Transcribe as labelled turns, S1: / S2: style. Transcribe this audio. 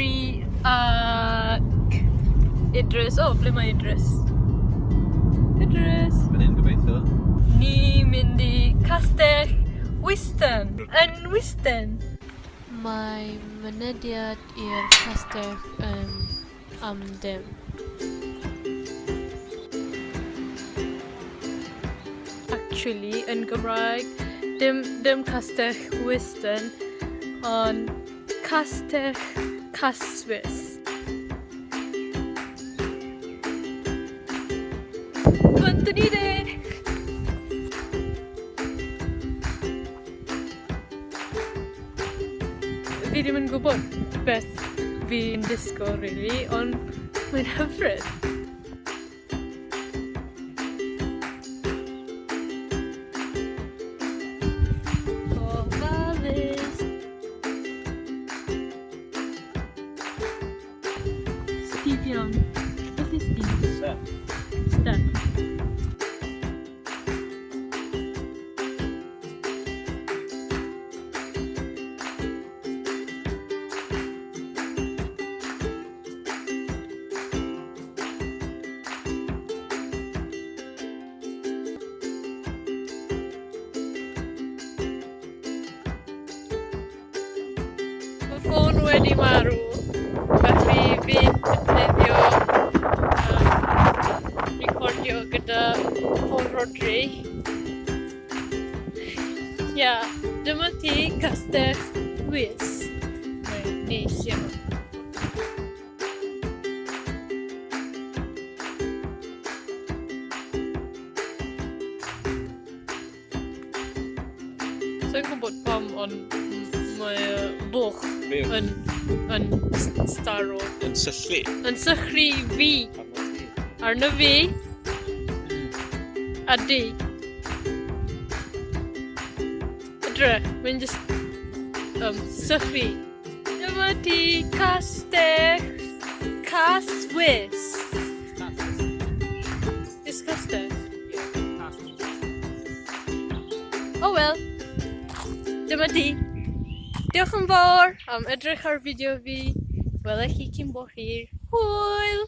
S1: Rhodri ac Idris. O, ble mae Idris? Idris!
S2: Fan hyn gobeithio.
S1: Ni mynd i Castell Wiston. Yn Wiston. Mae mynediad i'r castell yn am ddim. Actually, yn Gymraeg, dim, dim Castell Wiston, ond Castell Caswys. Bant ni de! Fi ddim yn gwybod beth fi'n disgwyl really, ond mae'n hyfryd. Gofalus. Steep iawn. Beth yw steep?
S2: Step.
S1: Step. Mae ffôn wedi marw, felly fi'n defnyddio um, recordio gyda ffôn Rhodri. Ia, dyma ti Castell Wys. Mae'n neis iawn. Sa i'n gwybod pam, ond mae bwch yn, yn staro.
S2: Yn syllu.
S1: Yn sychru fi. Arno fi. A di. Edrych, mae'n just sychu. Dyma ti castell Caswys. Is castell? Oh well. Dyma ti. Diolch yn fawr am edrych ar fideo fi. Welai chi cyn bo hir. Hwyl!